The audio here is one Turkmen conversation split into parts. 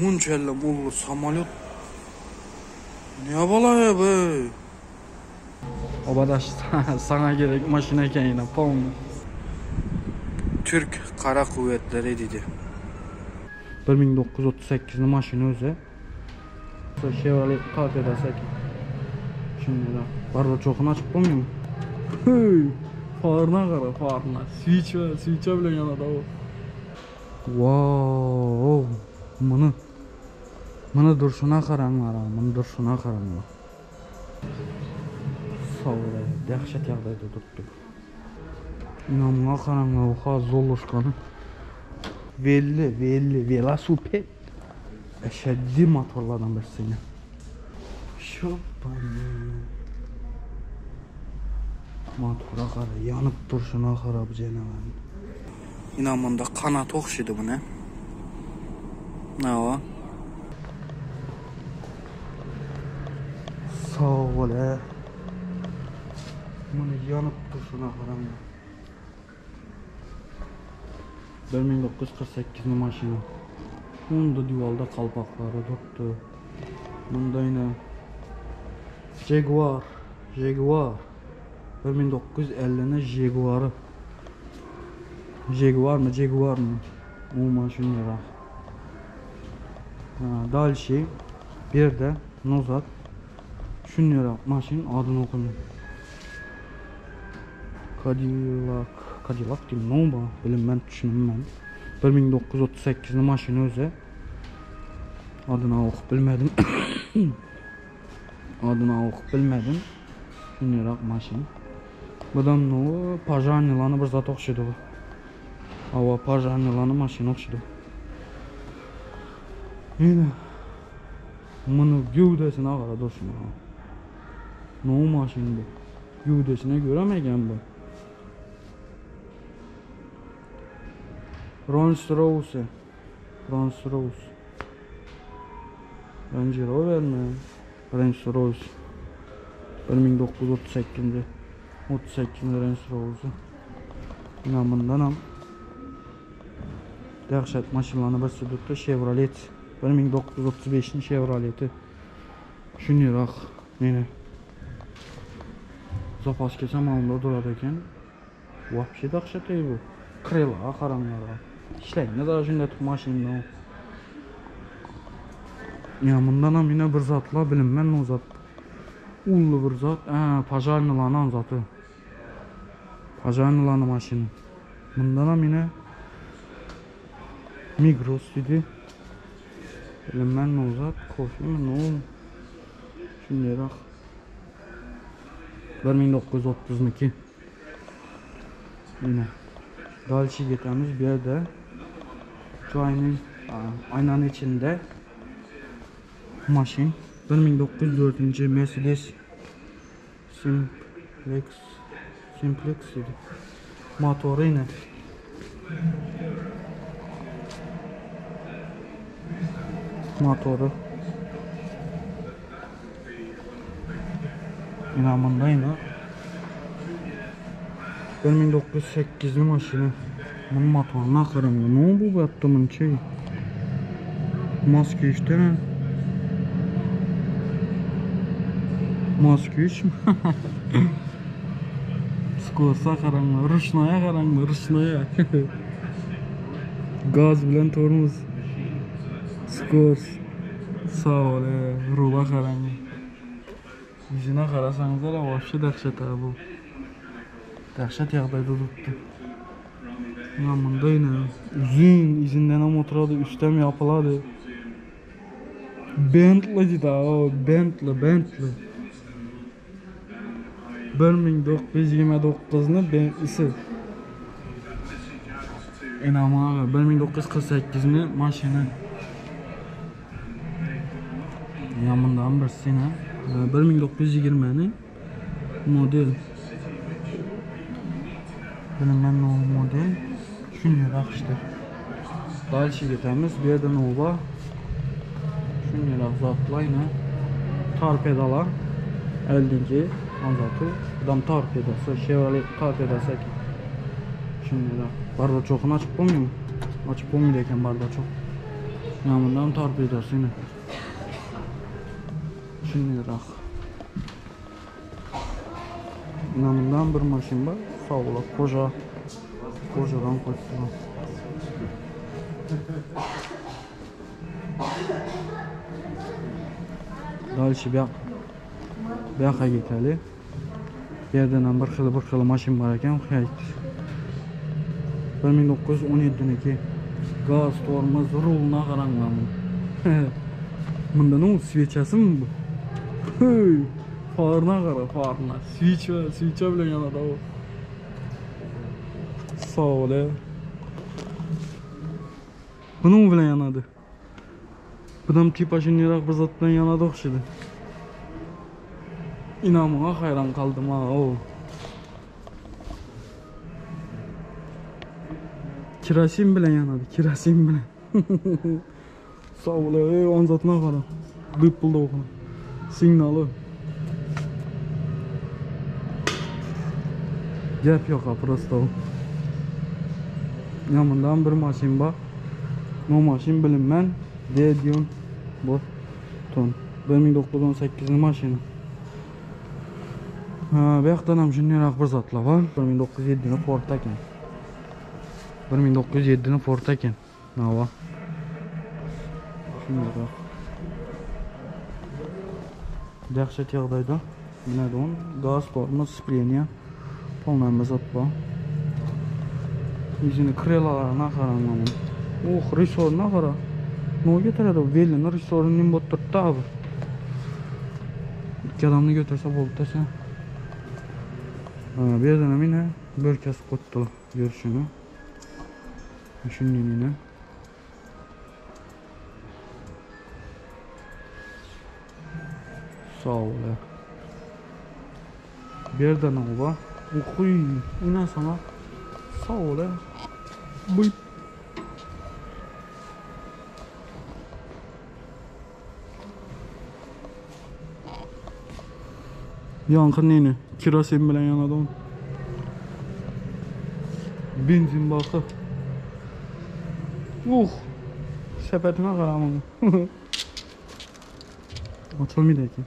Munça ellem uly samolýot. Ne balaýa bu? Obadaş saňa gerek maşyn eken ýene polny. Türk Kara Kuvvetleri diýdi. 1938 maşyn özi. Chevrolet torpedasy eken. Şunda da bardaçokyny açyp bolmuyor. Hey, faryna gara, faryna. Switch, switch bilen ýanada o. Wow, muny muny durşuna garaňlar, muny durşuna garaňlar. Sawra, dähşet ýagdaýda durupdyr. Ina muňa garaňlar, ha Zoluşkany. Welli, welli, velosiped. Eşeddi motorlardan birisini. Şopany. Motora gara, ýanyp durşuna gara bu jenawaryň. Ina munda kanat ogşydy bu ne? Nawa. Sag bol e. Muny ýanyp durşuna garaň. 1948 maşyny. Munda diwalda kalpaklary durupdy. Munda ýene Jaguar, Jaguar. 1950-ni Jaguary. Jaguar mı, Jaguar mı? O maşyn ýarak. Dalşi bir de Nozat. Şunýarak maşyn adyny okaýyn. Cadillac, Cadillac diýim, no ba, bilinmän düşünemän. 1938-ni maşyn özi. Adyny okup bilmedim. Adyny okup bilmedim. Şunýarak maşyn. Budan no pažarnilany bir zat okşady bu. Awa pažarnilany maşyn okşady. Ýene muny göwdesine gara durşuna. No maşyn bu. Göwdesine göremegen bu. Rolls Royce. Rolls Royce. Range Rover mi? Range Royce. 1938. 38 Range Rover'ı. Yine bundan am. Dähşet maşynlaryny bir sudutda Chevrolet. 1935 Chevrolet'i. Şunýarak meni zapas kesem alynda durar eken. Wapşe dahşet ey bu. Krylaga garaňlara. Işleýinde da şunda tutup maşynda. Ya mundanam ýene bir zatla bilinmän o zat. Ully bir zat. Ä, pažarnylanan zaty. Pažarnylany maşyny. Mundanam ýene Migros diýdi. Bilinmän o zat. Kofemi no. Şundaýrak. 1932. Ine. Dalşi getemiz bir yerde. Şu aynın, aynanın içinde maşyn. 1904 Mercedes Simplex Simplex idi. Motory ine. Motory. Ine munda ine. 1908'li maşyny. Bunun motoryna garaň. Ne bu yaptı bunun şey? Maske 3 mi? Maske 3 mü? Skorsa garaň, ruşnaya garaň, ruşnaya. Gaz bilen tormoz. Skors. Sag bol, rula garaň. Ýüzüne garasaňyzlar wapşe dähşet ha bu. Dähşet ýagdaýda durupdy. Ina munda ine uzun izinden hem oturady, üstem ýapylady. Bentley diýdi o, Bentley, Bentley. 1929-ny Bentley'si. Ina maga 1948-ni maşyny. Ya mundan bir sene 1920-ni model. Bilinmän o model. Şunýarak işte. Dalşi getemiz. Bu ýerde nova. Şunýarak zatlar ýene. Torpedalar. 50-nji anzaty. Budam torpedasy. Chevrolet torpedasy eken. Şunýarak. Bardaçokyny açyp bolmuyor. Açyp bolmuyor eken bardaçok. Ýa mundan torpedosy ine. Şundyrak. Ina mundan bir maşyn bar. Sag bola koža. Kožadan koýupdylar. Dalşy bu ýaka geçeli. Bu ýerden hem bir hili bir hili maşyn bar eken. 1917-niki gaz tormoz ruluna garaňlar muny. Munda ne sveçasy bu? Hey, faryna gara, faryna. Sveça, sveça bilen ýanady o. Sag bol. Bunuň bilen ýanady. Budam tipa şunýarak bir zat bilen ýanady ogşady. Ina muňa haýran galdym ha o. Kirasin bilen ýanady, kirasin bilen. Sag bol, ey, on zatyna gara. Dypyldy okuna. Signaly. Gep ýok ha prosto. Ya mundan bir maşyn bar. No maşyn bilinmän. Dedion bu ton. 1918 maşyny. Ha, bu ýakdan hem şunýarak bir zatlar bar. 1907-ni Ford eken. 1907-ni Ford eken. Hawa. Şunýarak. Dähşet ýagdaýda. Mine don, gaz tormoz, spleniýa. Polnamyz zat bar. Ýüzüni krelalaryna garaň onuň. Oh, resoryna gara. No getiredi bu belini resoryny nim botdurtdy abi. Iki adamny götürse boldy dese. Ha, bu ýerden hem ine bir kesip goýupdylar görüşüne. Şundan ine. Sag bol. Bu ýerde ne bar? Uhuy, ine sana. Sag bol. Buý. Ýaňky neni? Kerosin bilen ýanady ony. Benzin baky. Uh! Sepetine gara muny. Açylmaýdy eken.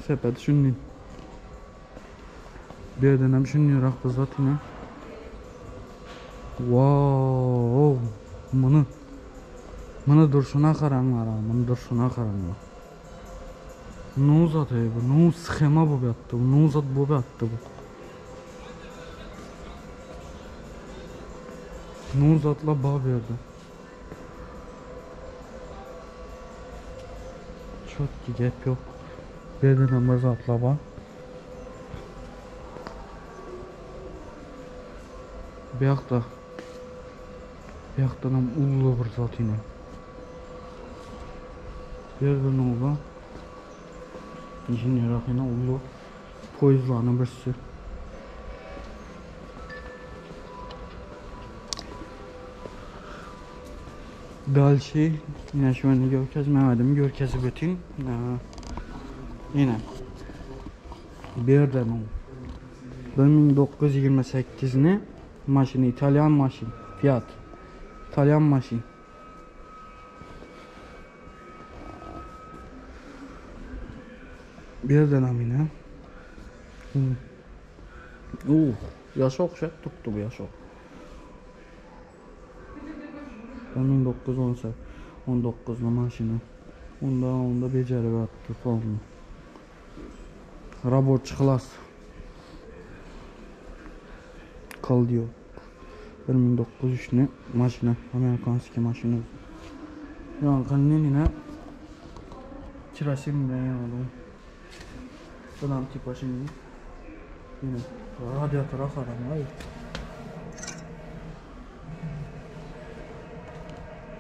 Sepet şunny. Bu ýerden hem şunnyrak bir zat ine. Wow! Muny Muny durşuna garaňlar, muny durşuna garaňlar. Nu zat ey bu, nu sxema bu ýatdy, bu nu zat bu ýatdy bu. Nu zatla bar bu ýerde. Çotki gep ýok. Bu ýerden hem bir zatlar bar. Bu ýakda bu ýakdan hem uly bir zat ine. Bu ýerde ne bar? Inžener ýene uly poýezdlaryň birisi. Dalşy ýene şu ýerde görkezmedim, görkezip ötün. Ýene. Bu ýerde 1928-ni maşyny, italyan maşyn, Fiat. İtalyan maşyn. Bu ýerden hem ýene. Uh, ýaşa okşap durupdy bu ýaşa. 1919 maşyny. Onda onda bejerip atdy polny. Raboçi klas. Kaldiyo. 1903 maşina, amerikanskiý maşina. Ýaňky ine kerosin bilen ýanady. Bunam tipa şimdi. Ýene radiatora garaň.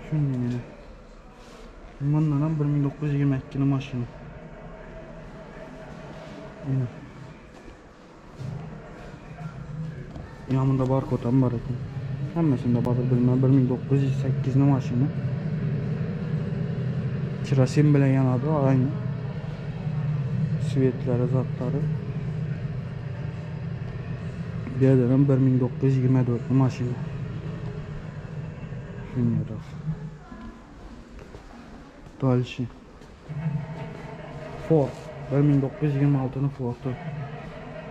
Şundan ýene. Mundan hem 1922 maşyn. Ýene. Ýa munda barkod hem bar eken. Hemmesinde bardyr bilmem. 1908 maşyny. Kerosin bilen ýanady aynı. Svetleri, zatlary. Bu ýerden hem 1924 maşyny. Şunýarak. Dalşi. Ford. 1926-nyň Ford-y.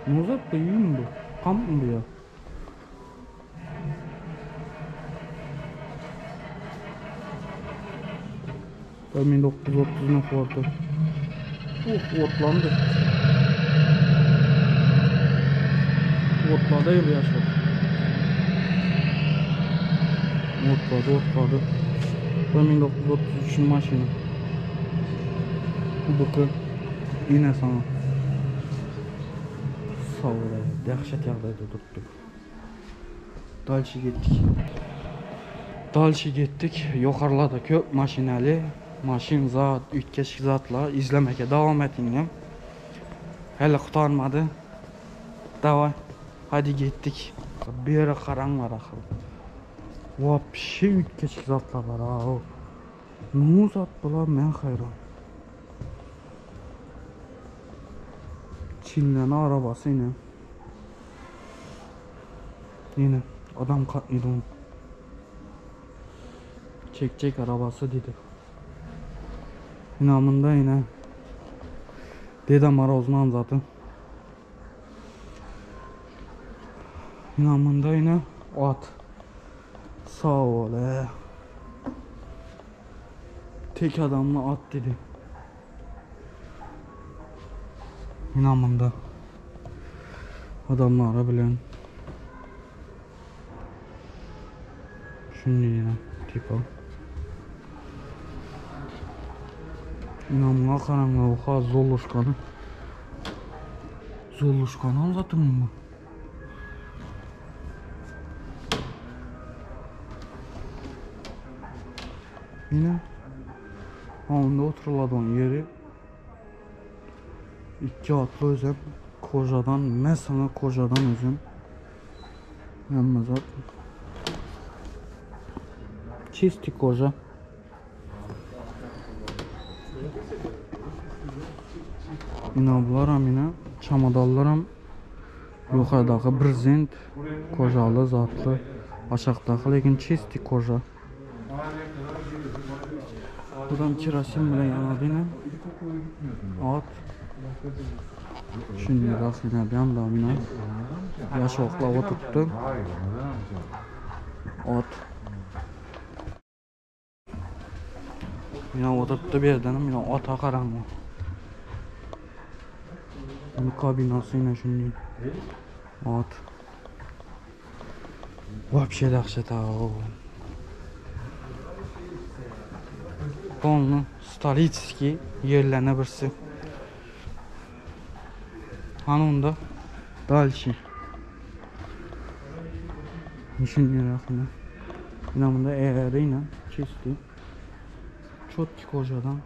Ne zat bu, ýüň bu? Pamukmy bu ýa? 1930-nyň Ford-y. Uh, otlandy. Otlady bu ýaşlar. Otlady, otlady. 1933-niň maşyny. Buky. Ine sana. Sag bol, dähşet ýagdaýda durupdyr. Dalşi gitdik. Dalşi gitdik. Ýokarlarda köp maşynaly, maşyn zat, üýtgeşik zatlar izlemeke dowam etiň. Häli gutarmady. Daway. Hadi gitdik. Bu ýere garaňlar ahyr. Wapşe üýtgeşik zatlar bar ha. Nu zat bular men haýran. Çinleň arabasy ine. Ine adam katmydy onu. Çekecek arabası dedi. Yine bunda yine Dede Maroz'un zaten. Yine bunda yine at. Sağ ol he. Tek adamla at dedi. Yine bunda. Adamlara bilen. Şuny ýene tipa. Ina muňa garaňa oha Zoluşkany. Zoluşkany aňzatyň bu. Ine. Ha onda oturuladon ýeri. Ikki atly özem kojadan, men sana kojadan özem. Hemme zat. Çisti koža. Ina bularam ina çamadallaram ýokardaky brezent kožaly zatly aşakdaky lekin çisti koža. Budam kerosin bilen ýanady ine. At. Şunýarak ine bu ýanda ine ýaşoklap oturtdy. At. Ine oturtdy bu ýerdenem ine ata garaň. Bunu kabinasy ine şunny. At. Wapşe dahşet ha. Polny stolitskiý ýerlerine birisi. Hany onda dalşi. Düşünýär aslynda. Ina bunda eğri ina çisti. Çotki kojadan.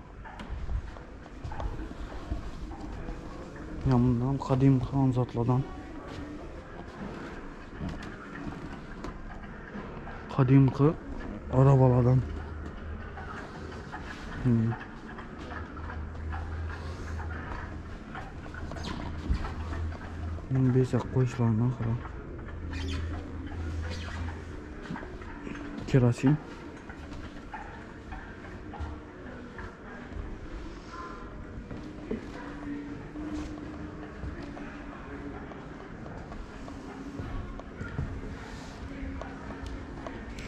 Ina bundan kadim hanzatladan. Kadimki arabalardan. Hmm. Bunu bezek goýuşlaryna gara. Kerosin.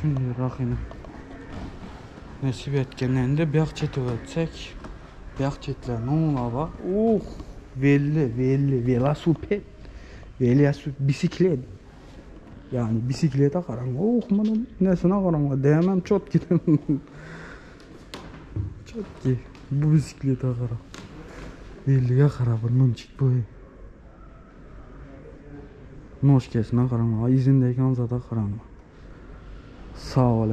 Şunýarak ine. Nesip etgenden bu ýak çete ötsek. Bu ýak çetler nowla bar. Uh, belli, belli, velosiped. Velosiped, bisiklet. Yani bisiklete garaň. Oh, munuň nesine garaň. Dämem çotki. Çotki. Bu bisiklete gara. Bellige gara bir munçik bu. Noşkesine garaň. Izindeki anzada garaň. Sağ ol.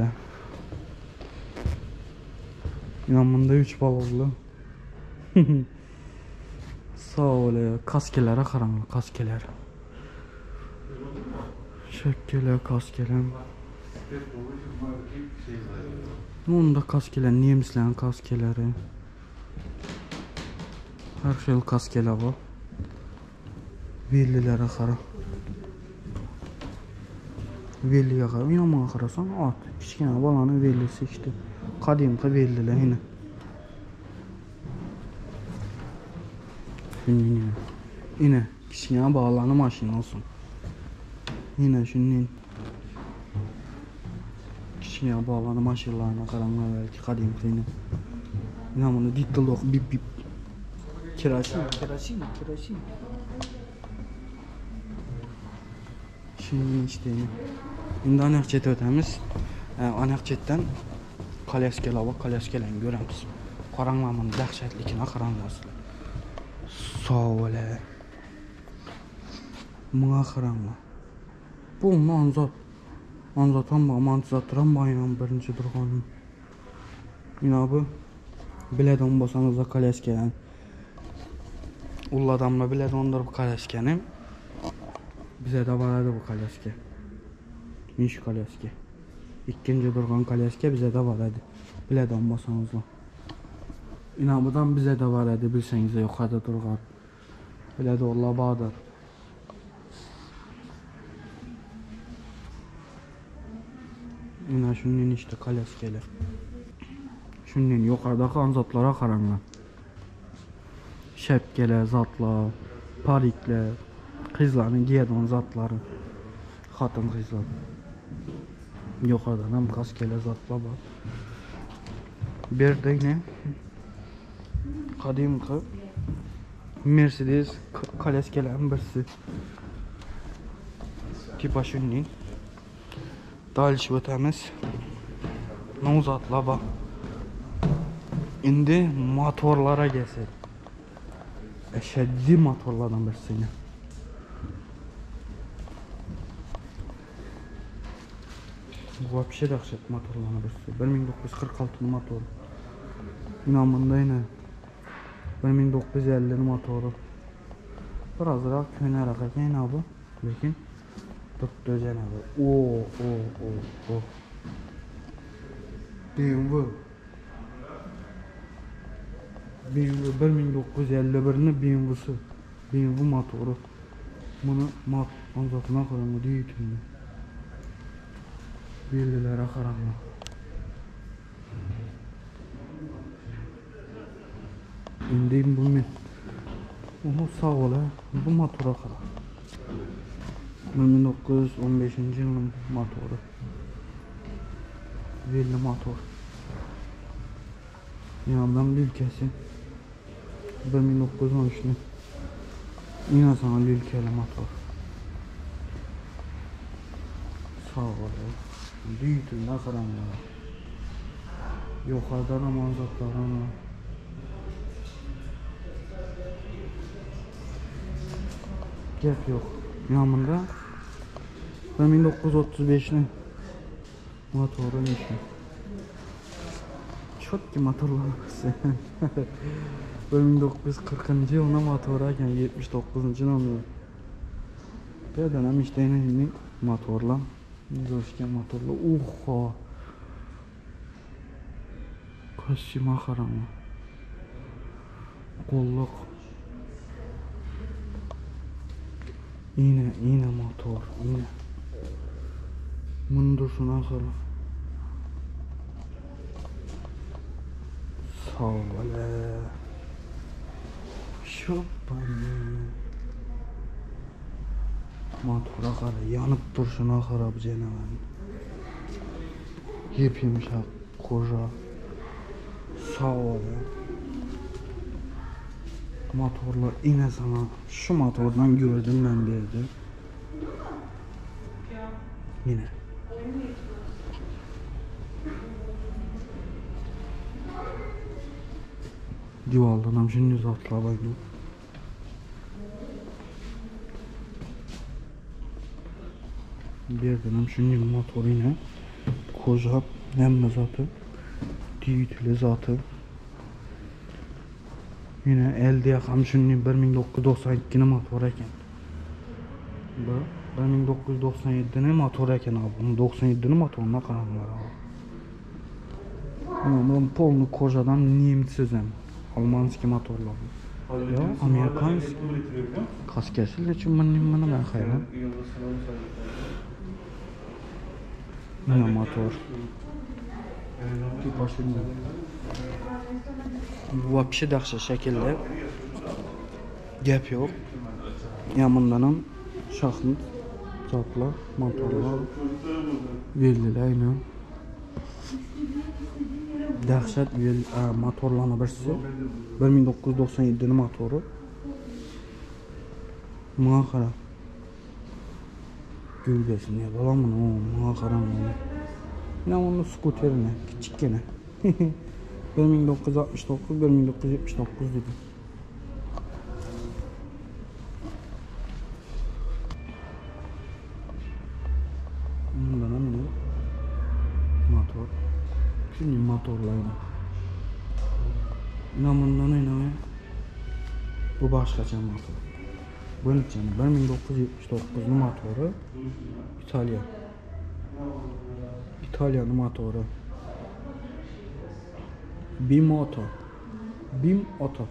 Ya bunda 3 balonlu. Sağ ol. Kaskelere garaň, kaskeler. Şepkeler, kaskeler. Onda kaskeler, nemislerin kaskeleri. Her xil kaskeler var. Bellilere qara. Wellige gara, ýa muňa garasaň at. Kiçgine balanyň wellisi işte. Gadymky welliler ine. Ine, ine kiçgine balany maşyn olsun. Ine şundan. Kiçgine balany maşynlaryna garaňlar belki gadymky ine. Ine muny ditlok bip bip. Kerosin, kerosin, kerosin. Şimdi işte Indi anaq chetga o'tamiz. Anaq chetdan kolyaskalar bor, kolyaskalarni ko'ramiz. Qaranglar buni dahshatligini qaranglar sizlar. Sovole. Bunga qaranglar. Bu manzat. Manzat ham bor, manzat ham bor, birinchi turgan. Yine bu biladigan bo'lsangiz kolyaskalarni. Ul adamlar biladigandir bu kolyaskani. Bize de var edi bu kolyaska. Mish kolyaska. Ikkinchi turgan kolyaska bize de var edi. Biladigan bo'lsangizlar. İnanmadan bize de var edi bilsangiz yuqorida turgan. Biladiganlar bordir. Ina shundan işte kolyaskalar. Shundan yuqoridagi anzatlara qaranglar. Şapkalar, zatlar, pariklar, qizlarning kiyadigan zatlari. Xotin qizlar. Yuqoridan ham kaskalar zatlar bor. Bu yerda yine qadimgi Mercedes kolyaskalarning birisi. Tipa shunday. Дальше o'tamiz. Nomzodlar bor. Endi motorlara kelsak. Ashaddiy motorlardan birisi. Вообще dahshat motorlarning birisi. 1946 motori. Yine bunda yine 1950 motoru. Birazroq ko'naroq ekan bu, lekin turibdi janavi. O, o, o, o. BMW. BMW 1951 ni BMWsi. BMW motori. Buni mat anzatına qarang, deydi. Belgilari qaranglar. Endi bu men Oho, sağ ol ha. Bu motora qara. 1915 yilning motori. Belli motor. Yandan lülkesi. 1913'ni. Yine sana lülkeli motor. Sağ ol. Deydi, ne qarang ya. Yuqoridan manzatlar ana. Gap yo'q. Yanında 1935'ni motori necha? Четкий motorlar birisi. 1940 yilning motori ekan, 79 nomer. Bu yerdan ham ishlaydi motorlar. Zo'rishgan motorlar. Uxo. Kostyuma qarang. Qo'lliq. Yine, yine motor, yine. Buni durishini qara. Sog' Shopani. Motora qara, yonib turishini qara bu janavarni. Yep yumshoq кожа. Sog' Motorlar yine sana şu motordan gördüm ben bir yerde. Yine. Divordan ham shunday zotlar bor. Bu yerdan ham shunday motor yine. Кожа hamma zoti. Dvigatel'i zoti. Yine elde ham shunday 1992 motor ekan. Bu 1997 ni motor ekan abi. Bunu 97 ni motoruna qaranglar abi. Bunu полный кожа dan немец ham. Алманский motorlar bu. Yo, американский. Kaskasi lekin buni ben hayron. Ine motor. Tipa şunda. Wapşe dahşat şekilde. Gep ýok. Ýa mundanam şahmat zatlar, motorlar belliler ine. Dahşat wel motorlaryň birisi 1997 motory. Muňa gara. Göwdesi ne bolan munuň, muňa garaň ony. Ine onda skuter ine, kiçikgene. 1969, 1979 diýdi. Mundan hem ine motor. Şimdi motorlar ine. Ine mundan ine bu başgaça motor. Gönükçeni 1979 motory Italiýa. Italiýanyň motory. Bimoto. Bimoto.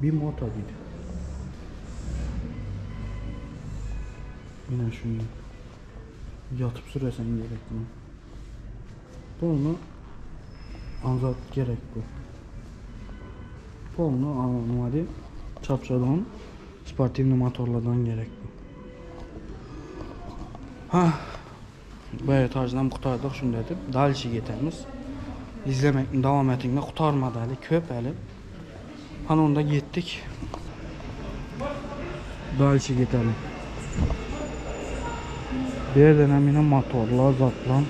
Bimoto diýdi. Ine şunu. Ýatyp süresen gerek bunu. Bunu anzat gerek bu. Polny nima diýip, çapçadan sportiwnyý motorlardan gerek bu. Ha, bu etajdan gutardyk şunda edip, dalşi getemiz. İzlemekni dowam etiňde gutarmady hali, köp hali. Hany onda getdik. Dalşi geteli. Bu ýerden hem ýene motorlar, zatlar.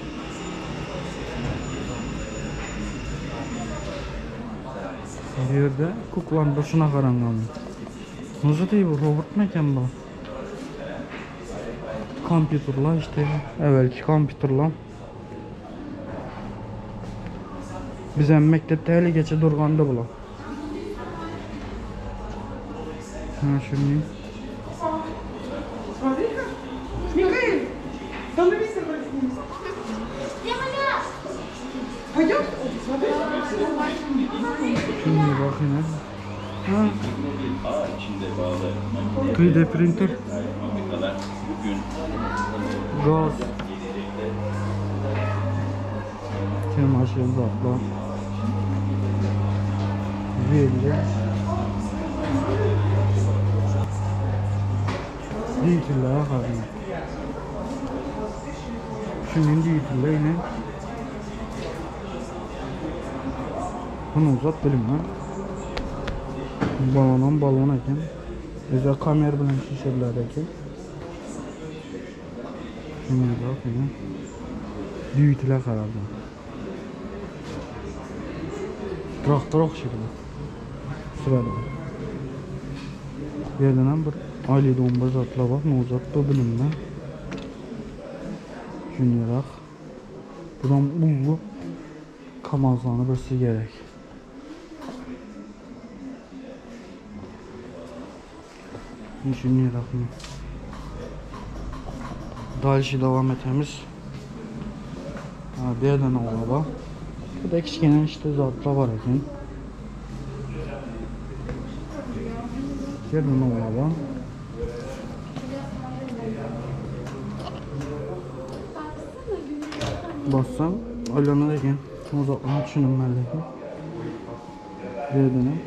Bu ýerde kuklan bir şuna garaň. Nasıl diýip bu robot mu eken bu? Kompýuterler işte, evvelki kompýuterler. Biz hem mektepde hele geçe durganda bular. Ha şimdi. Şimdi bak yine. Ha. 3D printer. Gaz. Çamaşır zatlar. Belli. Diýitiller garyň. Şundan diýitiller ine. Bunu uzat bilinmem. Balonam balon eken. Özel kamera bilen şişiriler eken. Şuna bak ine. Diýitiller garardy. Traktor okşaýdy bu. Süreli. Bu ýerden hem bir aýlyda 11 zatlar bar. Nozat bu bilinmez. Şunýarak. Budan ully Kamazlany birisi gerek. Şunýarak. Dalşi dowam etemiz. Ha, bu ýerden ola Bu da kiçkene işte zatlar bar eken. Bu ýerden ola Bassam aýlanar eken. Uzakdan düşünilmeli eken. Bu ýerden hem.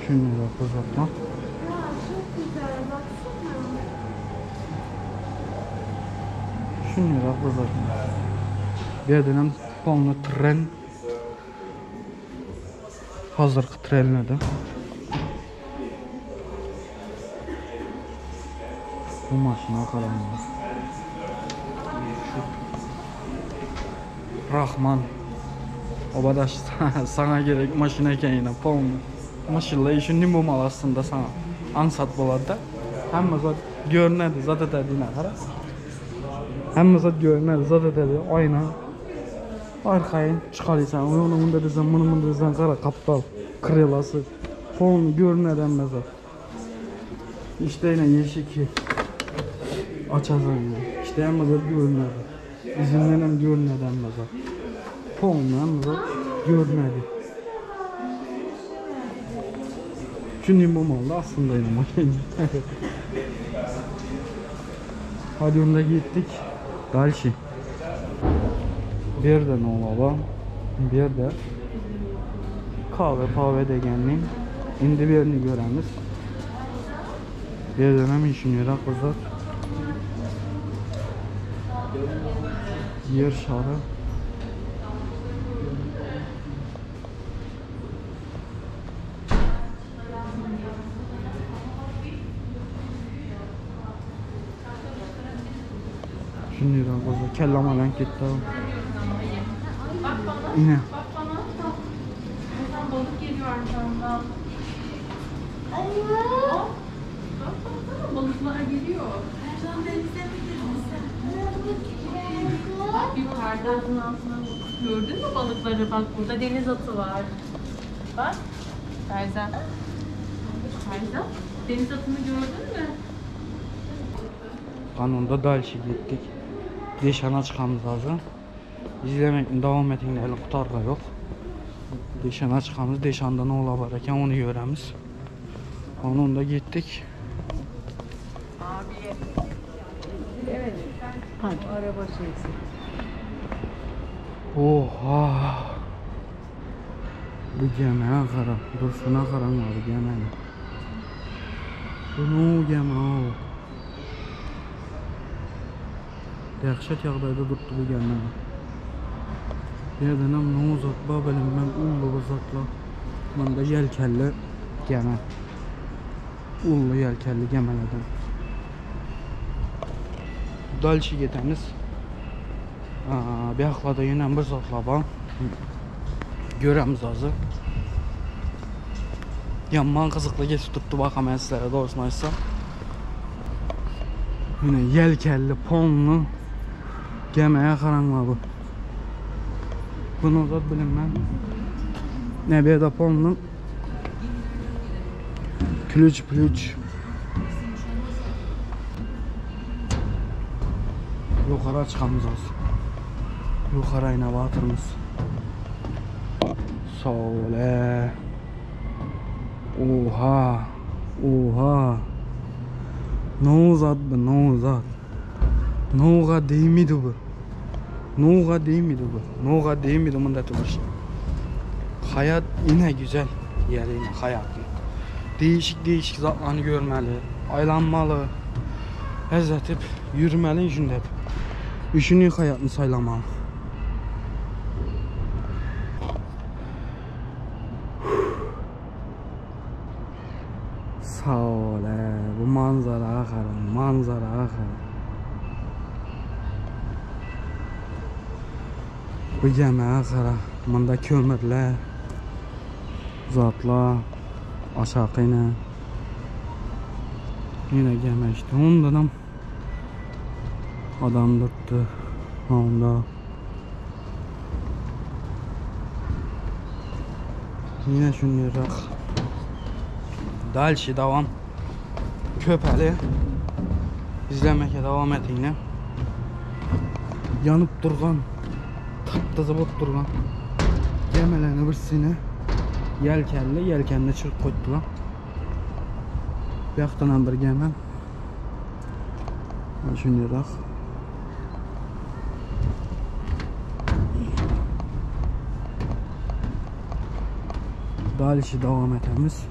Şunýarak uzatma. Ya çok güzel baksana. Şunýarak uzatma. Bu ýerden hem polny tren. Hazırky trenlerde. Bu maşyna garaň. Rahman. Obadaş saňa gerek maşyn eken ýene polny. Maşynla işi nim bolmaly aslynda saňa. Aňsat bolady-da. Hemme zat görünedi, zat etedi ine gara. Hemme zat görünedi, zat etedi. Aýna. Arkaýyn çykarýsan, ony munda desen, muny munda desen gara kaptal, krylasy. Polny görünedi hemme zat. İşte yine yeşil açasan ya. İşte hemme zat görünedi. Izinden hem görünedi hemme zat. Polny hemme zat görünedi. Çünkü bu malda aslında yine makine. Hadi onda gitdik. Dalşi. Bu ýerde nowaba bar? Bu ýerde kahve pahwe degenli. Indi birini göremiz. Bu ýerden hem inženerak bir zat. Ýer şary. Şundan bolsa kellam alan ketdi. Bak bana. Yine. Bak bana. Buradan balık geliyor arkamdan. Bak baksana balıklar geliyor. Ercan denize mi girdin sen? Bak yukarıdan Gördün mü balıkları? Bak burada deniz atı var. Bak. Ferzan. Ferzan. Deniz atını gördün mü? Kanunda dalşi gittik. Deşana çıxamız azı. İzlemekle devam etin elə qutarğa yox. Deşana çıxamız, deşanda nə ola var ekan onu görəmiz. Onun da gittik. Araba şeysi. Oha! Bu gəmiyə qara, durşuna qaran var bu gəmini. Bu nə gəmi o? Dəhşət ýagdaýda durupdy bu gəmi. Bir yerden hem ne uzatma benim ben ullu uzatla. Manda yelkenli gemi. Ullu yelkenli gemilerden. Dalşi gedemiz. Aa, bir yaxlada yenə bir zatla var. Görəmiz azı. Yaman qızıqlı geçip tuttu baxam mən sizlərə doğrusunu aytsam. Yine yelkenli, ponlu gəmiyə qaranlar bu. Bunu zat bilinmən. Ne bir de ponlu. Klüç plüç. Yuxarı çıxamız az. Yuxarı ilə batırımız. Sağ ol. Oha. Oha. Ne uzat bu, ne uzat. Noğa değmedi bu. Noğa değmedi bu. Noğa değmedi bunda turmuş. Hayat yine güzel yer yine hayat. Değişik değişik zatlarını görmeli, aylanmalı, həzz etip yürümeli işinde. Üçüncü hayatını saylamalı. Sağ ol, bu manzara qaran, manzara qaran. Bu gəmiyə qara, bunda kömürlər, zatlar, aşağı ilə. Yine gəmi işte. Ondan adam durdu. Onda. Yine şunlayacaq. Дальше devam. Köpəli. İzlemeye devam et yine. Yanıp durgan, taptaza bolup durgan gemilerini birsini yelkenli, yelkenli çırp koydular. Bu yoqdan bir gemi. Şunlayacaq. Дальше devam etemiz.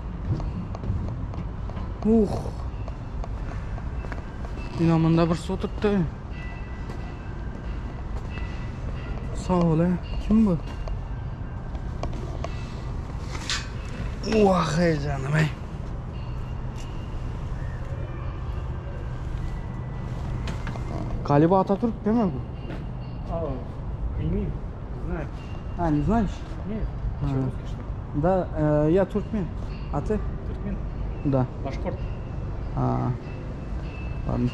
Yine bunda bir su tuttu. Sağ ol he. Kim bu? Oh hey canım hey. Galiba Atatürk değil mi bu? А, bilmiyorum. Знаю. Ha, не знаешь? Нет. А. Что, русский, что ли? Да, я туркмен. А ты? Туркмен? Да. Башкорт. А, ладно.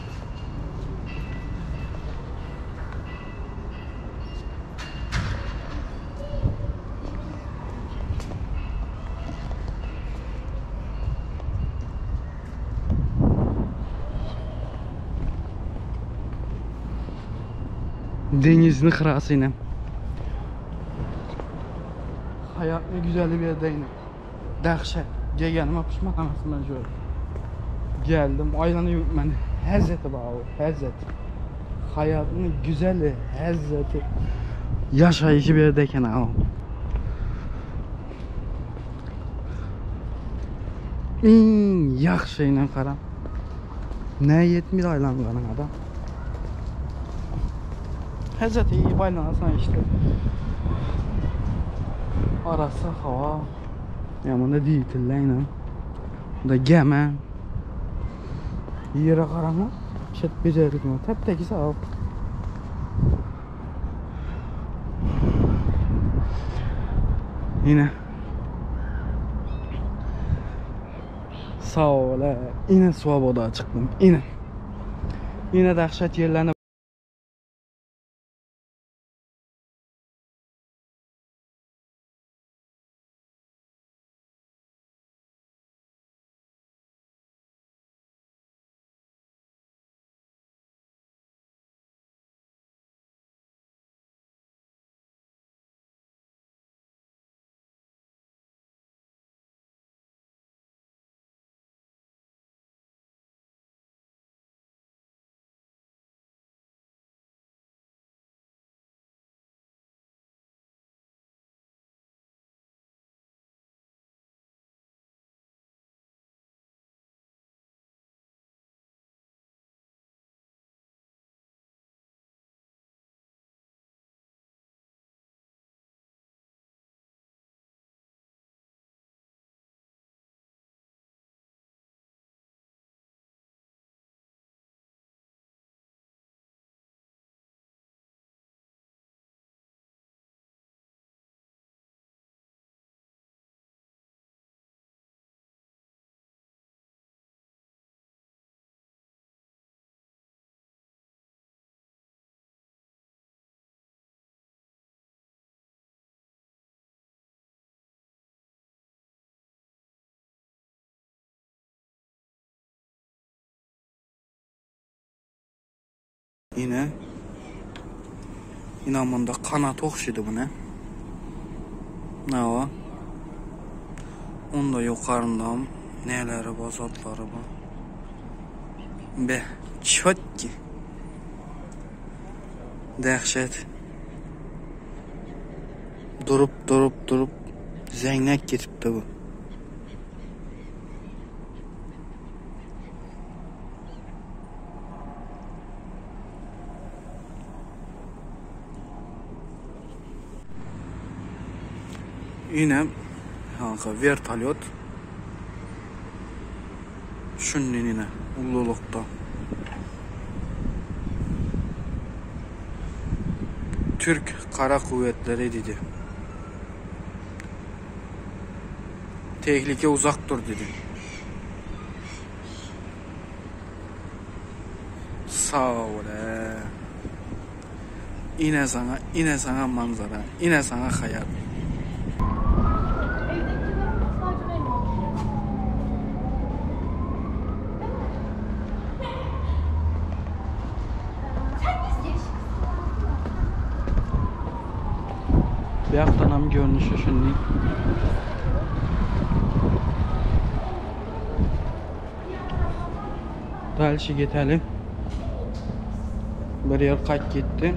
Denizin kırası yine. Hayat ne güzel bir yerde yine. Dəhşət. Gəlganıma pişman emasman şöyle. Geldim, aylanıyor beni. Hezzeti bar bu, hezzet. Haýatyň güzeli, hezzeti. Ýaşaýşy bu ýerde eken ha. Iň ýagşyny gara. Ne ýetmez aýlanganyň adam. Hezzeti iýip aýlanarsyň işte. Arassa hawa. Ýa munda diýitille ine. Bunda geme. Ýere garaňa. Şet bejerilgen. Tep-tekis aw. Ine. Sag bol, ine swoboda çykdym. Ine. Ine dahşat ýerlerine Ine. Ine munda kanat ogşydy bu ne? Nawa. Onda ýokarynda neleri bar, zatlary bar. Be, çotki. Dähşet. Durup, durup, durup zeňňek gitipdi bu. Ine hanka vertolyot. Şundan ine ululykda. Türk Kara Kuvvetleri dedi. Tehlike uzak dur dedi. Sag bol he. Ine saňa, ine saňa manzara, ine saňa haýat. Bu ýakdanam görnüşi şuny. Dalşi geteli. Bir yer kaç gitti.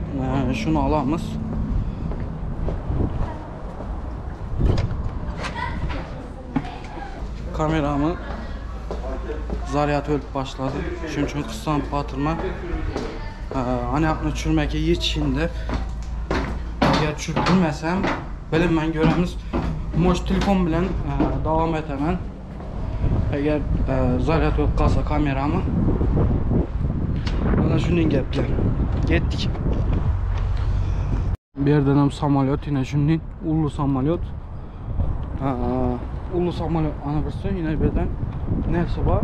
Şunu alamız. Kameramı zaryad ölüp başlady. Şunuň üçin gyssanyp batyrma. Anýakny düşürmeke ýetişin dep. Eger düşürip bilmesem, bilinmän göremiz. Может telefon bilen dowam etemen. Eger zaryad bolup galsa kameramy. Ana şunuň gepler. Getdik. Bu ýerden hem samolýot ine şunuň uly samolýot. Uly samolýot ana birsi ine bu ýerden näse bar.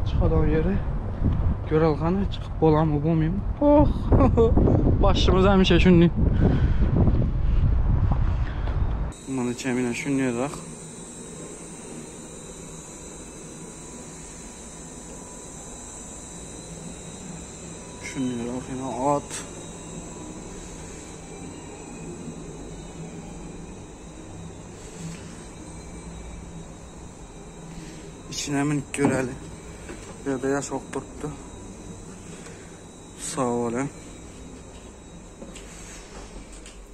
Çykadan ýeri görel hany çykyp bolarmy bolmaýmy. Oh! Başymyz hemişe şunuň. Mundan içem ine şunuň Şunýarak ýene at. Içine münüp göreli. Bu ýerde ýaşok durupdy. Sag boluň.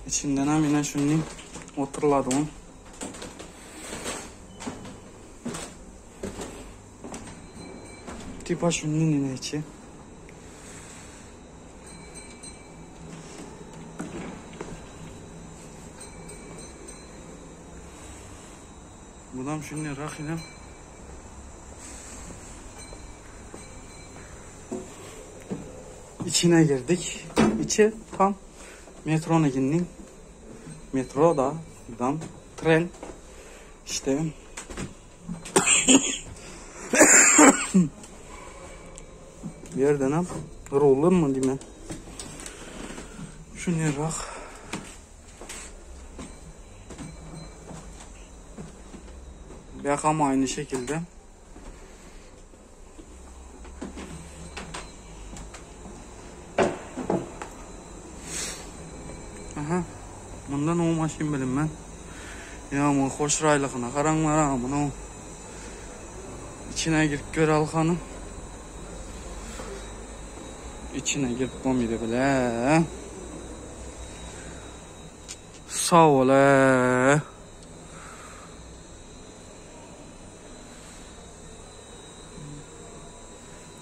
Içinden hem ine şuny oturladyň. Tipa şuny ine içi. Budam şuny rahinem. İçine girdik. İçi tam metrona girdik. Metro da budam tren. İşte bir yerden hem rullu mu diyeyim Şunu bak. Yakam aynı şekilde. Aha. Bundan o maşyn bilinmän. Ya muň hoş raýlygyna garaňlar ha munuň. Içine girip göräli hany. Içine girip bolmady bile. Sag bol e.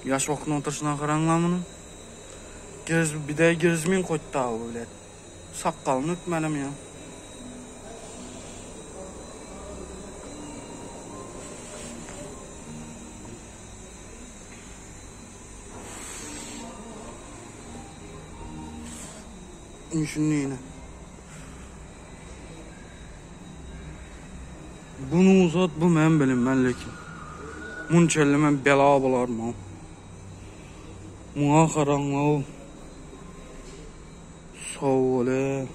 Ýaş okuna oturyşyna garaňlar munuň. Gerz bir de gerzmin koytda bu bilet. Sakgalyny öpmelimi ýa? Düşündi ýene. Bunu uzat bu men bilinmän lekin. Munçelli men bela bolarmy? Muňa garaňlaw. Sag bol-e.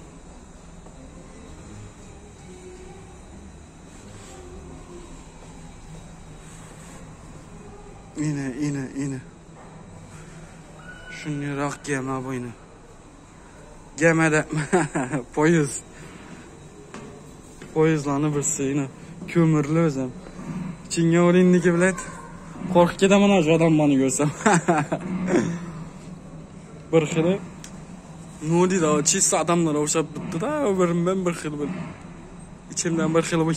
Ine, ine, ine. Şunnyrak geme bu ine. Geme de poýuz. Poýuzlany birsi ine. Kömürli özem. Içiňe ol indiki bilet. Korkup kedemen ha şu adam bany görsem. Bir hili Ne diýdi o çist adamlara ogşap bitdi da bir ben bir hili bir içimden bir hili bu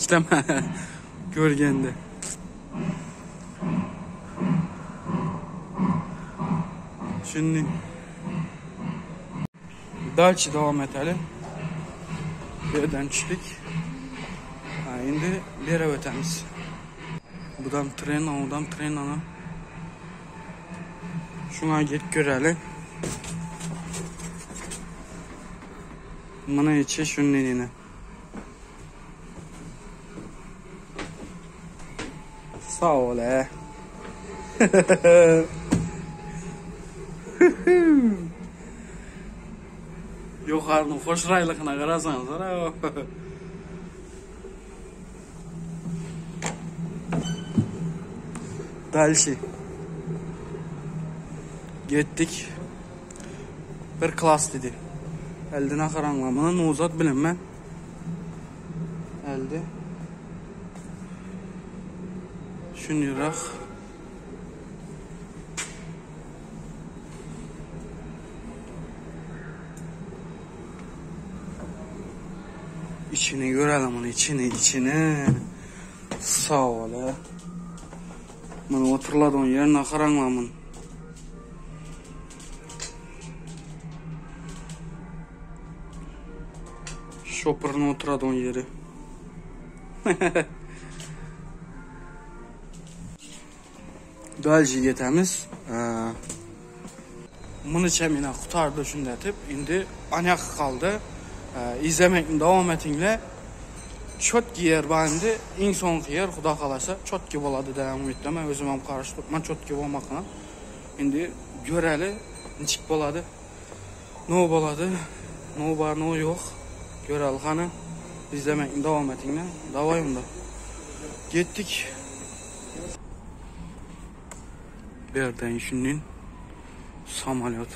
görgende. Şimdi Dalçı devam edelim. Birden düştük. Ha, indi bir yere ötemiz. Budam tren, odam tren ana. Şuna git görelim. Mına içi şunun eline. Sağ ol he. Ýokarynyň hoş raýlygyna garasaňyz Дальше. Gitdik. Bir klas dedi. Elde ne karanlamını uzat bilinmem. Elde. Şunýarak. İçini görelim onu içini içini. Sağ ol he. Bunu oturladı onun yerine karanlamın. Şopurunu oturadı onun yeri. Dalji getemiz. Bunu çemine kurtardı şundetip. Indi anyak kaldı. İzlemekle devam etinle. Çotki yer var indi. En soňky yer Xuda xalasa çotki bolady diýen umytda men özüm hem karıştı tutman çotki bolmakla. Indi göreli niçik bolady. No bolady. No bar no yok. Göreli hany. İzlemekle devam etinle. Davay onda. Gittik. Bir yerden şunun samolyot.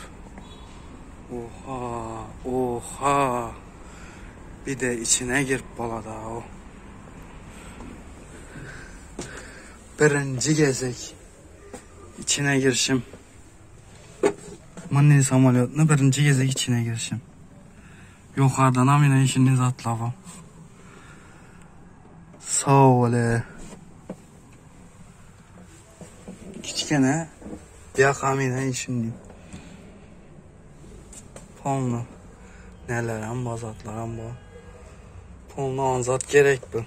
Oha, oha. Bir de içine girip bolady o. Birinci gezek. İçine girişim. Mini samolyotny birinji gezek içine girişim. Ýokardanam ine işini zatlaba. Sag bol. Kiçkene ýakam ine işini. Polny. Nelerem bar zatlaram bar. Polny anzat gerek bu.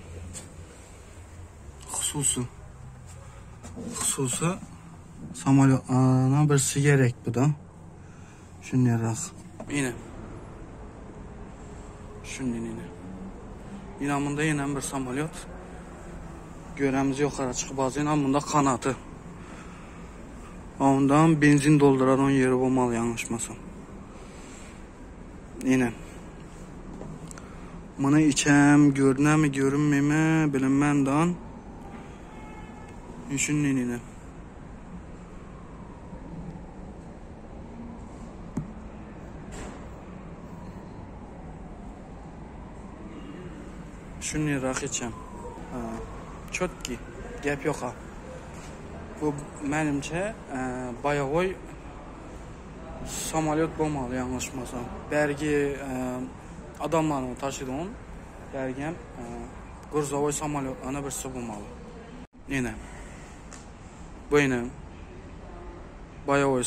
Hususy. Hususy samolyotlardan birisi gerek bu da. Şunýarak. Ine. Şundan ine. Ine munda ýene bir samolyot. Göremiz ýokara çykyp az ine munda kanaty. Ondan benzin dolduran on ýeri bolmaly ýalňyşmasam. Ine. Muny içem görünemi görünmemi bilinmän dan. Şundan ine. Şunnyrak içem. Çotki. Gep ýoka. Bu menimçe baýagoý samolyot bolmaly ýalňyşmasam. Bärgi adamlaryny taşydyň. Bärgem gruzowoý samolyotlaryna birisi bolmaly. Ine. Bu ine baýagoý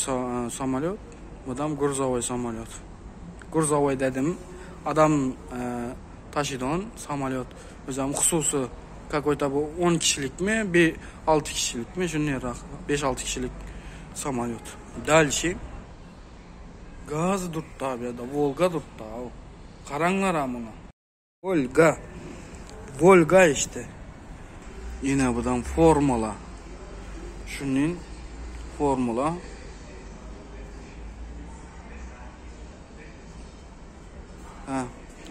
samolyot. Budam gruzowoý samolyot. Gruzowoý dedim. Adam taşydyň samolyot. Özem hususy kakoý-to bu 10 kişilikmi, bir 6 kişilikmi, şunnyrak 5-6 kişilik samolyot. Dalşi gaz durtda bu ýerde, Wolga durtda. Garaňlar muňa. Wolga. Wolga işte. Ine budan formula. Şunun formula. Ha,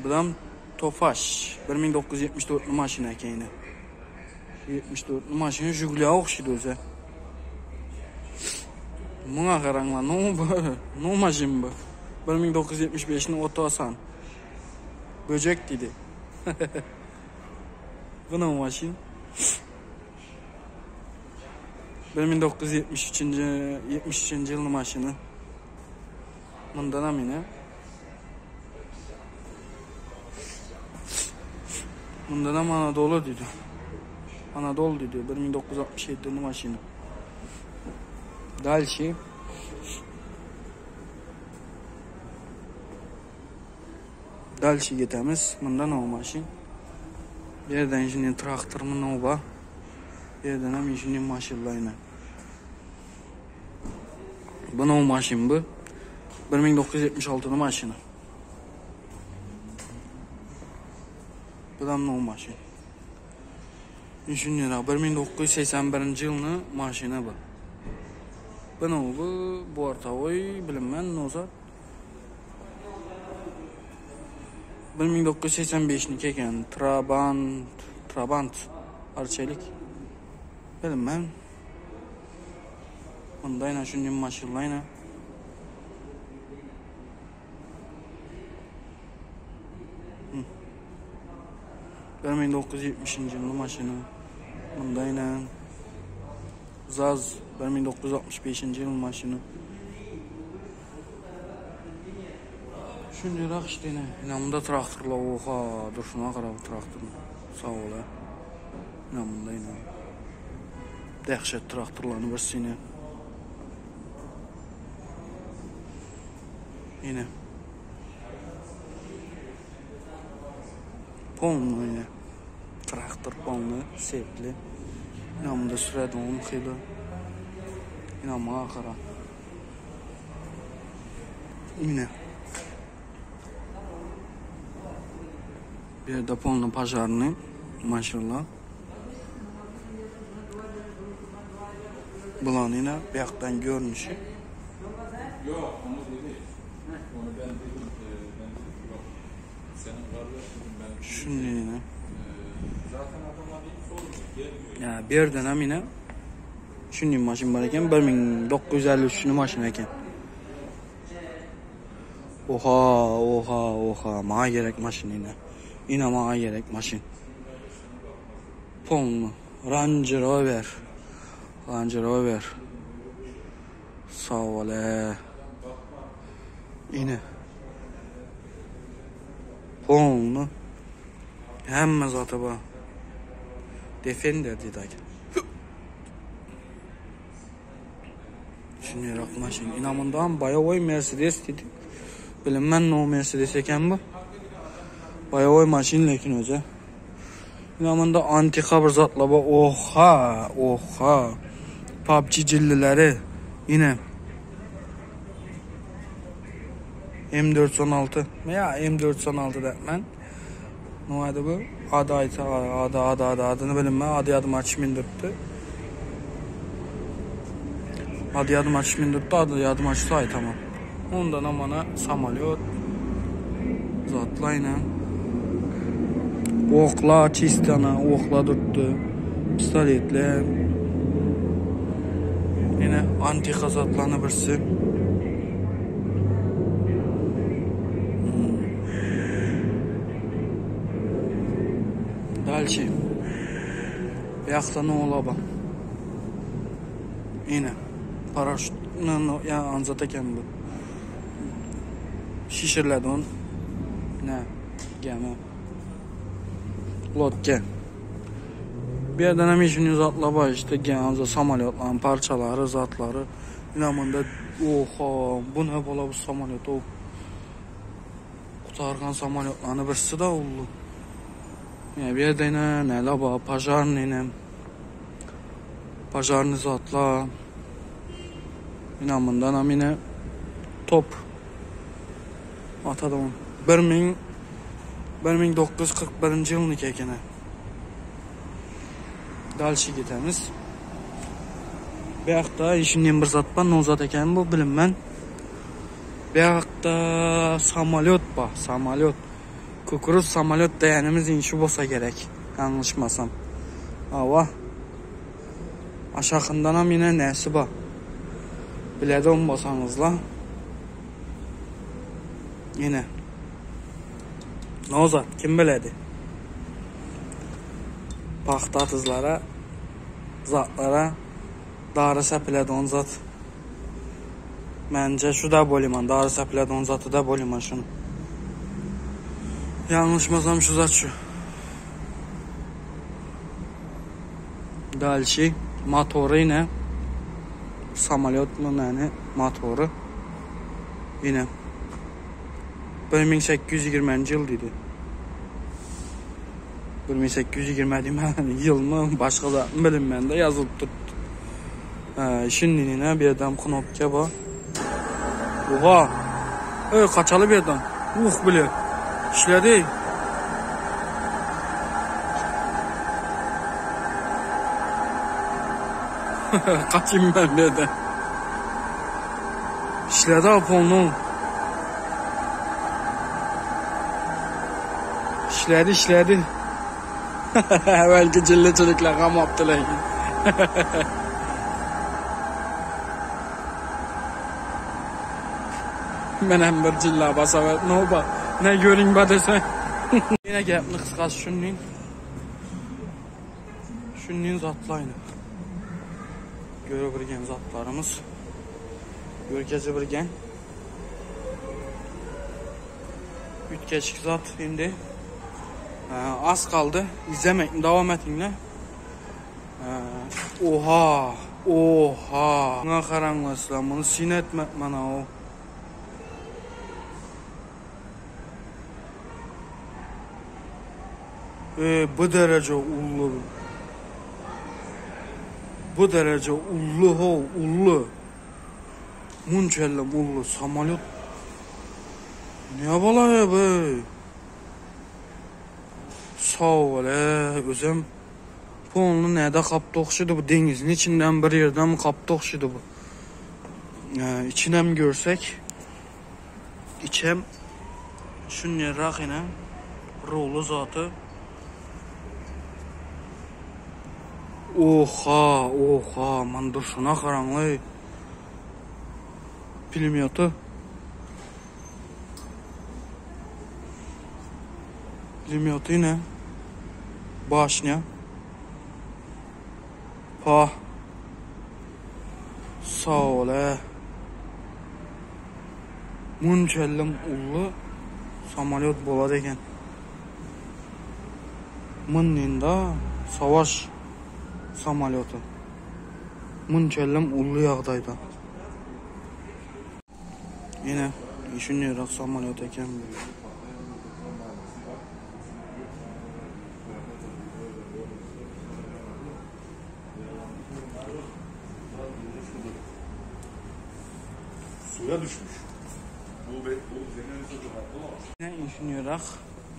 budan Tofaş. 1974 maşina eken ine. 74 maşina Jiguli'ye okşaydy özi. Muňa garaňlar, no bu? No maşyn bu? 1975-ni Otosan. Böjek diýdi. Bu no maşyn? 1973-nji 73-nji ýylyň maşyny. Mundanam ine. Mundanam Anadolu diýdi. Anadolu diýdi. 1967-ni maşyny. Dalşi. Dalşi gitemiz. Mundan o maşyn. Bir yerden şimdi traktor mı ne ba? Bir yerden hem şimdi maşınla yine. Bu ne maşın bu? 1976'nın maşını. Bu da ne maşın? Düşünüyorum. 1981 yılını maşını bu. Bu ne bu? Bu artavoy bilinmez ne olsa. 1985'niki eken. Trabant, Trabant Arçelik. Bilinmez. Bunda yine şunun maşınla yine. 1970 yılın maşını. Bunda yine Zaz 1965 yılın maşını. Şunnyrak işte yine. Yine bunda traktorla oha dur şuna qara bu traktorun. Sağ ol ha. Yine bunda yine. Dəhşət traktorlarını birisi yine. Yine. Polny yine. Traktor polny, sepli. Yine bunda sürədi onun xeyli. Yine mağa qara. Yine. Bir yerdə polny pajarny. Maşallah. Bulan yine bir yaktan görünüşü. Yok onu dedi. Onu ben dedim. Ben dedim ki bak senin kardeş dedim ben. Şunun yine. Zaten adamlar hiç sormuyor. Gelmiyor. Ya bir dönem yine şunun maşın var eken 1953 maşın eken. Oha oha oha mağa gerek maşın yine. Yine mağa gerek maşın. Polnu Range Rover. Range Rover. Sag bol e. Ine. Polny. Hemme zady bar. Defender diýdi aýt. Şunýerak maşyn. Ina mundam baýawoý Mercedes diýdi. Bilinmän no Mercedes eken bu. Baýawoý maşyn lekin özi. Ina munda antika bir zatlar bar. Oha, oha. PUBG jillileri. Ine. M416. Ya M416 däpmen. Näde bu? Ady aýtsa, ady, ady, ady, adyny bilinmän, ady ýadyma çyşmyn durupdy. Ady ýadyma çyşmyn durupdy, ady ýadyma çyşsa aýtamam. Ondanam mana samolýot zatlaýna. Okla çistana, okla durupdy. Pistoletler. Ýene antika zatlaryny birsi. Dalşi. Ýakda nolaba. Ine. Paraşut. Ya anzat eken bu. Şişirledi on. Ne? Gemi. Lodke. Bir yerden hem işini zatla var işte genelde samolyotların parçaları, zatları. Yine bunda oha bu ne bola bu samolyot o. Qutarğan samolyotlarını birisi de oldu. Yani bir yerde yine ne laba pajarny yine. Pajarny zatla. Yine bundan hem yine top. Atadon. 1941 yılniki ekeni. Dalşi gitemiz. Bu yoqda işinden bir zat bar, ne zat ekan bu bilinmän. Bu yoqda samolyot bar, samolyot. Kukuruz samolyot diýenimiz inşi bolsa gerek. Yanlışmasam. Ava. Aşağından hem yine nesi bar. Biledi olmasanız la. Yine. Ne zat kim biledi? Paxta atızlara, zatlara darı səpilədi on zat. Məncə şu da boliman, darı səpilədi on zatı da boliman şunu. Yanlışmasam şu zat şu. Dalşi motoru yine. Samolyot mu yani motoru. Yine. 1820 yıl dedi. 1820 deyim, yıl mı başka da bilinmən də yazılıp durdu. Şimdi yine bir adam knopka var. Oha! Ey kaçalı bir adam. Bile. İşledi. Kaçayım ben bir yerden. İşledi Apollo. İşledi, işledi. Evvelki cilli çocuklar kam yaptı lakin. Men hem bir cilla basa ver. Ne oba? Ne görün ba desen. Yine gapni qisqasi shunning. Shunning zatlayni. Görü birgen zatlarımız. Görkezi birgen. Ütkeşik zat indi. Az kaldı. İzlemek devam etinle. Oha! Oha! Buna qaranglar bunu sin etme bana o. Bu derece ullu. Bu derece ullu ho, ullu. Munçellem ullu samolyot. Ne bala be? Sağ ol, özüm. Polnu nədə qapdı oxşuydu bu denizin içinden bir yerden mi qapdı oxşuydu bu. İçine mi görsek? İçem şunni rak yine rolu zatı. Oha, oha, man dur şuna qaranlı. Pilimyotu. Pilimyotu yine. Başnya. Pa. Sağ ol, he. Munçellem uly samolyot bolar eken. Mundynda savaş samolyoty. Munçellem uly ýagdaýda. Ine, şunýerak samolyot eken bu. Suya düşmüş. Bu, bu zemin çocuğu Ne inşinýerak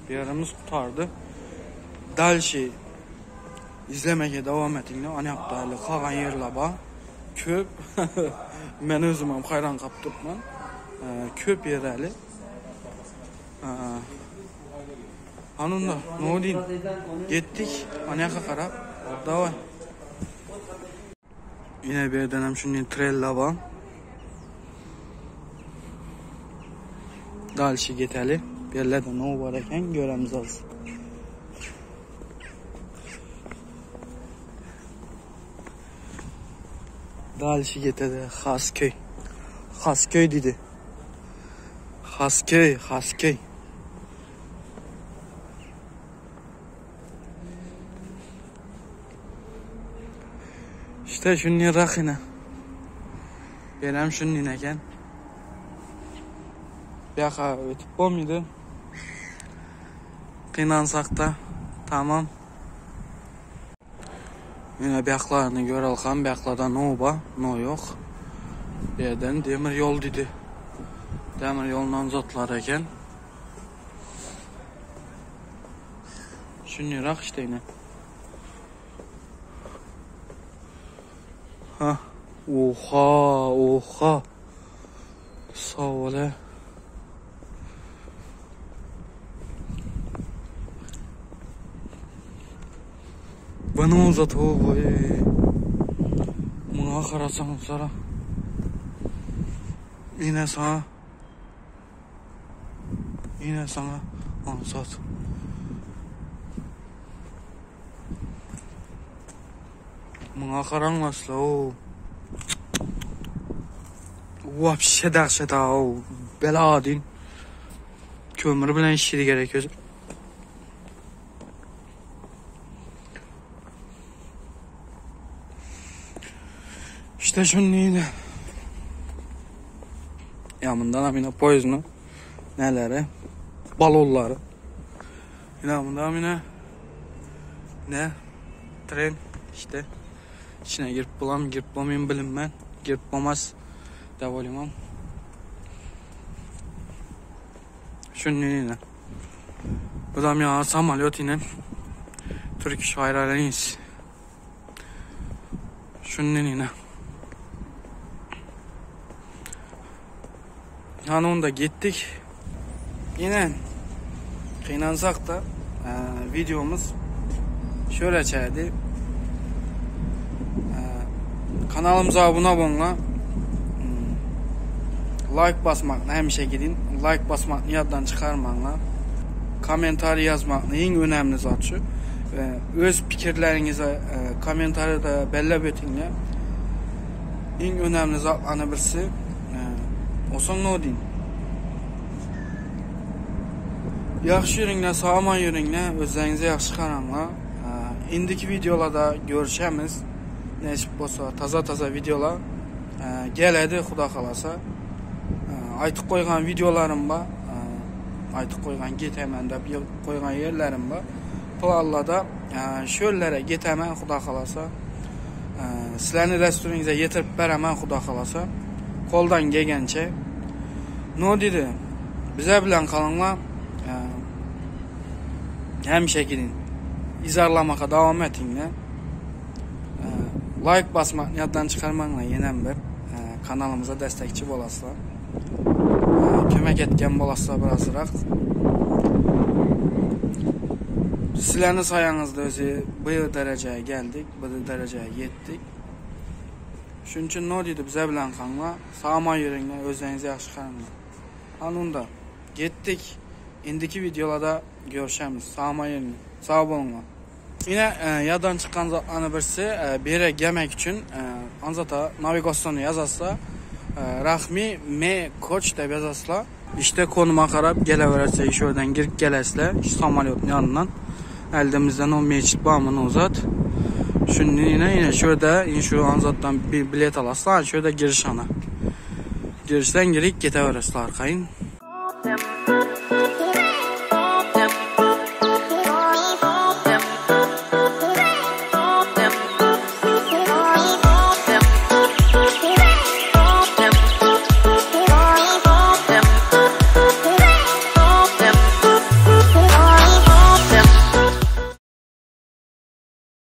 ýerimiz gutardy. Dalşi izlemege dowam ediňler. Anýakda hali kalan ýerler bar. Köp. Men özüm hem haýran galyp durman. Köp ýer hali. Anunda ne diýin? Getdik. Anýaka garap. Daway. Ine bir yerden hem şunun trella bar. Dalşi geteli. Bir yerlerde ne var eken göremiz az. Dalşi geteli. Hasköy. Hasköy dedi. Hasköy, Hasköy. İşte şunun rakine. Benim şunun eken. Yaka ötüp bolmuydu. Kıynansak da tamam. Yine bıyaklarını göralkan bıyaklarda ne var ne yok. Bir yerden demir yol dedi. Demir yolundan zotlar eken. Şunun işte yine. Ha. Oha, oha. Sağ ol. he. Bana uzat o boy. Buna karasan sana. Yine sana. Yine sana ansat. Buna karanlasla o. Vapşe dahşet ha o. Bela din. Kömür bilen işçili gerekiyor. İşte şunun iyiydi. Ya bundan amına poyuzunu neleri? Balonları. Yine bundan amına ne? Tren işte. İçine girip bulam, girip bulamayayım bilinmem. Girip bulamaz. Devolimam. Şunun yine. Bu da ya samolyot yine. Turkish Airlines. Şunun yine. Yani onu da gittik. Yine kıynansak da e, videomuz şöyle çaydı. E, kanalımıza abone olun. Like basmak həmişə gidin. Like basmak yaddan çıxarmaqla. Kommentari yazmaq ən önəmli zat şu. E, öz fikirlərinizi e, kommentarda belli ötünlə. Ən önəmli zatlarının birisi e, olsun nə deyin. Yaxşı yürünlər, sağaman yürünlər, özlərinizə yaxşı qaranlar. E, indiki videolarda görüşəmiz. Nəsib olsa taza-taza videolar e, gələcək Xuda xalasa. E, aytıb qoyğan videolarım var. E, aytıb qoyğan getəmən də qoyğan yerlərim var. Planlarda e, şöllərə getəmən Xuda xalasa. E, sizlərin dəsturunuza yetirib bərəmən Xuda xalasa. Qoldan gəlgəncə. Nə dedi? Bizə bilən qalınlar e, həmişə gidin. İzarlamağa davam etinlər. E, like basmaq yaddan çıxarmaqla yenəm bir e, kanalımıza destekçi olasılar. E, kömək etken olasılar birazraq. Sizlərin sayanızda özü bu dərəcəyə gəldik, bu dərəcəyə yetdik. Şunun üçün nə dedi bizə bilən xanlar, sağaman yürünlər, özlərinizə yaxşı xanlar. Anunda getdik. İndiki videolarda görüşəmiz. Sağaman yürünlər. Sağ olunlar. Yine e, yadan çıxan zatlarının birisi e, bir yere gelmek için e, anzata navigasyonu yazarsa Rahmi M Koç diýip ýazasla. Işte konuma garap gelewerese şu ýerden girip gelesle şu samolýotyň ýanyndan. Äldemizden o meçit barmy uzat. Şuny ýene ýene şu ýerde ýene şu anzatdan bir bilet alasla şu ýerde giriş ana. Girişden girip getiberesle arkaýyn.